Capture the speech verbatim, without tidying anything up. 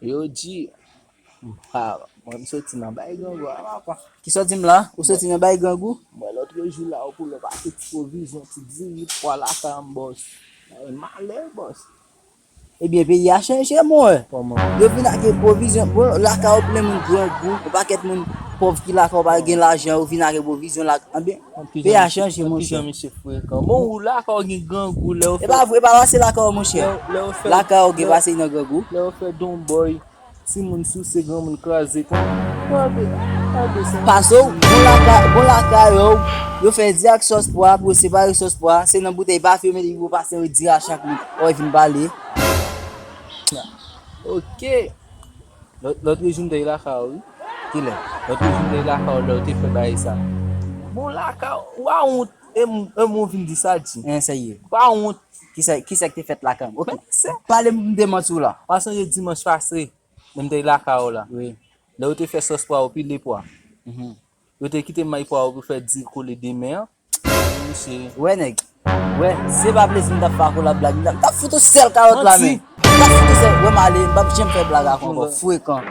Yo di, m pa, mwen m soti nan bay grangou a papa. Ki sòti m la? Ou soti nan bay grangou? Mwen lòt jou la, ou pou lè pase ti pwovizyon, ti diri, pwa lakay an bòs. Malè bòs. Ebyen, peyi a chanje, mwen. Kòman? Yo vin ak pwovizyon. Bon, lakay ou plen moun grangou, yon pakèt moun pòv ki lakay ou pa gen lajan, ou vin ak pwovizyon la. Anben, peyi a chanje, monchè. Kijan misye frekan. Bon, ou lakay ou gen grangou, lè ou fè. E pa vre, e pa pase lakay ou, monchè. Lè, lè ou fè. Lakay ou gen pase nan grangou. Lè ou fè donboy. Timoun souse, granmoun kraze. Gade, gade sa. Pase w, bon lakay, bon lakay ou, yo fè di ak sòs pwa, pou yo separe sòs pwa, se nan boutèy pa fèmen li pou pase yo di a chak moun. Oy, vin pale. Ok. Lòt, lòt jou m te lakay ou, wi. Kilè? Lòt jou m te lakay ou, lè ou te fè bagay sa. Bon lakay ou, ou pa wont, e m, e m ou vin di sa di. En, serye. Ou pa wont. Kisa, kisa ki te fèt lakay m? Ok. Pale m de manti w la. Pa sonje dimanch pase. Menm te lakay ou la. Wi. Lè ou te fè sòs pwa ou pile pwa. Mhm. Yo te kite may pwa ou pou fè di kole demen an. Misye. Wè nèg. Wè, se pa plezi m t ap fè ak ou la blag. M t ap fout ou sèl kawòt la men. M t ap fout ou sèl. Wè m ale, m p ap janm fè blag ak ou ankò. Frekan.